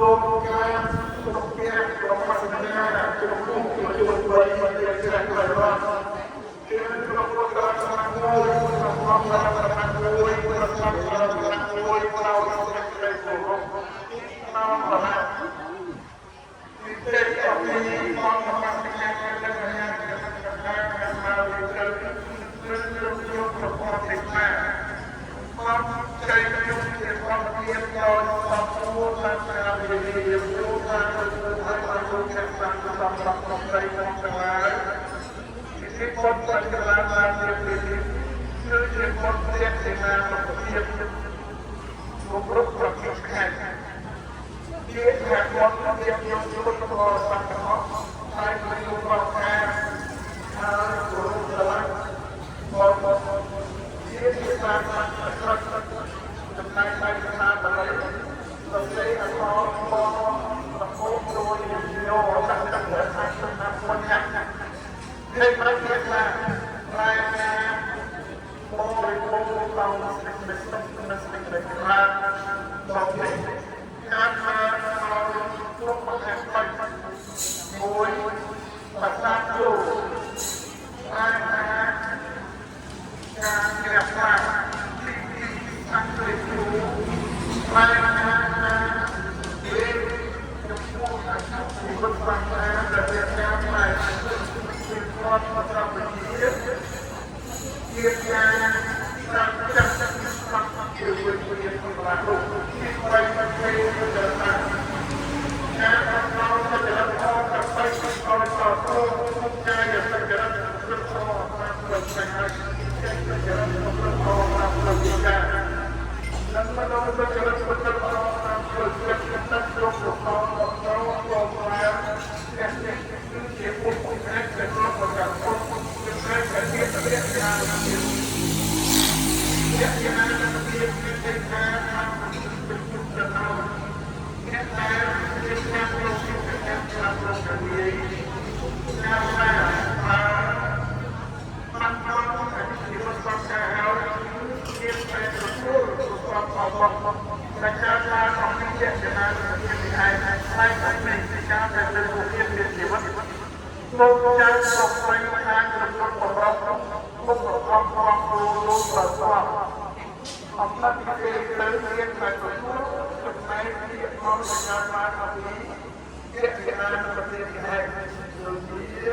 សូមការសំពះរបស់សញ្ញាចំពោះជនបីនៃព្រះត្ររតគឺព្រះពុទ្ធសាសនាមួយសម្រាប់ប្រកាសមួយប្រកាសប្រកាសមួយក្រោយសេចក្តីគោរពទីក្រោមប្រហាពិសេសអំពីអង្គនមស្ការនិងអាញាកថាកម្មហើយត្រូវគឺយកប្រព័ន្ធទេស្នាបានចៃយកជាធម្មជាតិដោយសំគួរតាមការវិនិយោគតាមធ្វើឲ្យបានលោកអ្នកបានសំរាប់ប្របីទាំងឡាយពិសេសបុណ្យបច្ចរាបានជាពិសេសគឺជាបុណ្យជាសេនាសុខភាពគ្រប់ប្រភេទខេត្តជាថាបុណ្យជាយកពុទ្ធបរិស័ទទាំងអស់តែមានប្រការហើយគោរពស្រឡាញ់បងជាភាសាសំស្ក្រឹតចំណែកឯភាសាបាលីសរសេរអក្សរបប្រកបដោយយោដាក់ដាក់អាចសម្រាប់បញ្ញត្តិគេប្រតិថារែណាបរិបូរណ៍ដល់សេចក្តីសុខនិងសេចក្តីចម្រើនដល់នេះការថាឲ្យគ្រប់ប្រភេទបីមួយភាសាគ្រូអាចថាការជ្រះថ្លាទីពីរអង់គ្លេសគ្រូប្រែថាលេខចំពោះអាយុជីវិតសង្ខារដែលជាការប្រែជាគាត់ប្រពជាជាការតាមចាត់ស្មាត់ជាវិជ្ជាសម្រាប់លោកទីបីប្រទេសទៅតាមការអត់ដល់ទៅចរិតអត់ទៅឲ្យតទៅកាយសច្ចរិតគ្រប់គ្រងតាមផ្លូវផ្នែកហើយចេញសច្ចរិតគ្រប់គ្រងតាមផ្លូវវិញ្ញានិងមនោសច្ចរិតគ្រប់គ្រងតាមផ្លូវចិត្តទឹកគ្រប់គ្រងដល់ដល់ប្រាអ្នកនេះគឺជាពុទ្ធផ្នែកដែលគ្រប់ប្រការពុទ្ធផ្នែកដែលជាព្រះជាអ្នកយ៉ាងណាទៅជាថាតាមពុទ្ធចំណោមអ្នកដែលជាអ្នកលោកជាអ្នកតាមលោកនិយាយការថាបានបានអភិជីវសង្ខារហើយជាតែទទួលប្រកបអបតែការថាអំពីជាចំណានជាទីឯងផ្នែកនៃការដែលលើកមានជីវិតលោកចៅស្រុកស្រីខាងក្នុងបំរុងមុខប្រកបផងខ្លួនលោកប្រសពអំណាចគេទៅមានតែទទួលចំណែកជាផលសញ្ញាបានអំពីជាចំណានប្រទេសឯងដូចជា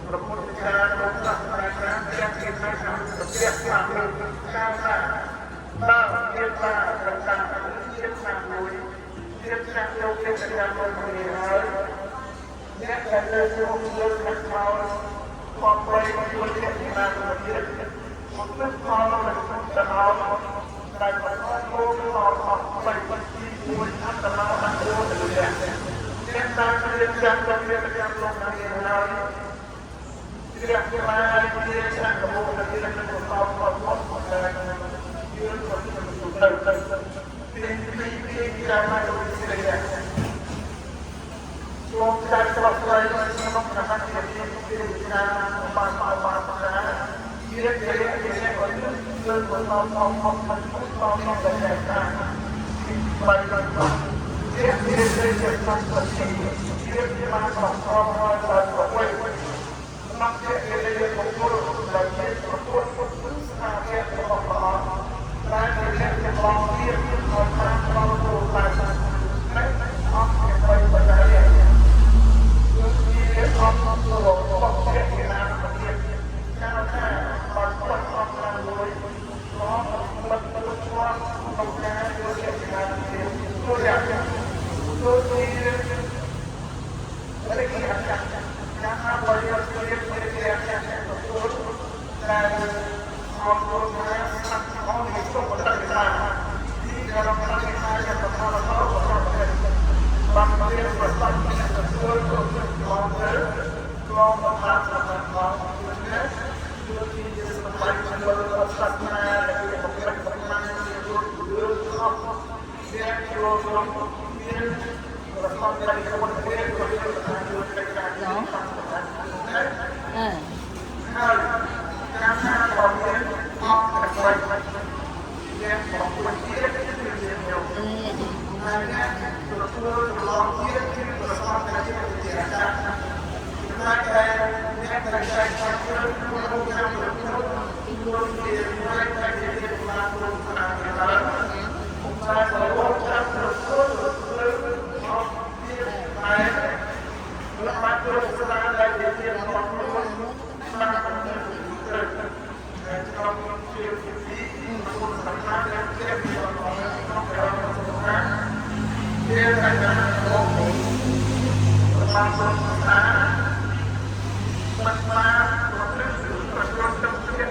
ប្រពុតការលោកសាស្ត្រាចារ្យទាំងជាផ្នែកប្រទេសតាមការថាបើមានបាប្រការជាឆ្នាំមួយជាឆ្នាំលោកជាឆ្នាំមួយនេះហើយអ្នកដែលលើកលើកខាងក្រោយបំបីជួយជាចំណានប្រទេសមកលើផលទៅដល់តែបន្តគោលអត់បីទីមួយអត្តនោអត្តោទៅអ្នកអ្នកតាមរៀបចំដល់រៀបចំលោកណានេះហើយជ្រះថ្លាជាឆ្នាំកបោទៅជានឹងប្រកបប្រកបតែយើងក៏ទៅទៅទីទីទីចាំមកទៅទីនេះសូមចាត់ស្រុកស្រីក្នុងគណៈជាទីការបានបានបានជាជាជាអ្នកអត់លើបន្តអមអមអមអមដល់តែការបីជាជាជាសម្បត្តិជាបានប្រកបហើយដោយប្រវត្តិមកជាជាបុគ្គលដែលជាប្រពុតស្ថាប័នរបស់ព្រះអង្គតែជាអ្នកចម្លងទៀតឲ្យតាមដល់គ្រូតាមតែអស់ជាបីបច្ច័យគឺជាអង្គរបស់ជាណាប្រទេសកាលថាបានប្រកបតាមមួយឡងមិនទៅស្គាល់ក្នុងការយកជាណាប្រទេសទូយ៉ាងដូចជារកការការបរិយាជាជាទទួលដែលអង្គថាស្អាតអង្គសុខតតាទីការការការប្រកបដល់បានរៀនប្រសិទ្ធទទួលគ្រប់គ្រងទៅក្រមបានប្រកបនេះគឺជាសម្បត្តិលើសាសនាដែលជាប្រព្រឹត្តប្រមាណជារឿងខុសជាចូលក្នុងមានប្រកបដោយក្បួនរៀនប្រព្រឹត្តតាមការ ណូអឺ ហើយការថារបស់មានអង្គតែបីអ្នករបស់ជាតិគឺជាខ្ញុំ អឺ ហើយអ្នកទទួល តែ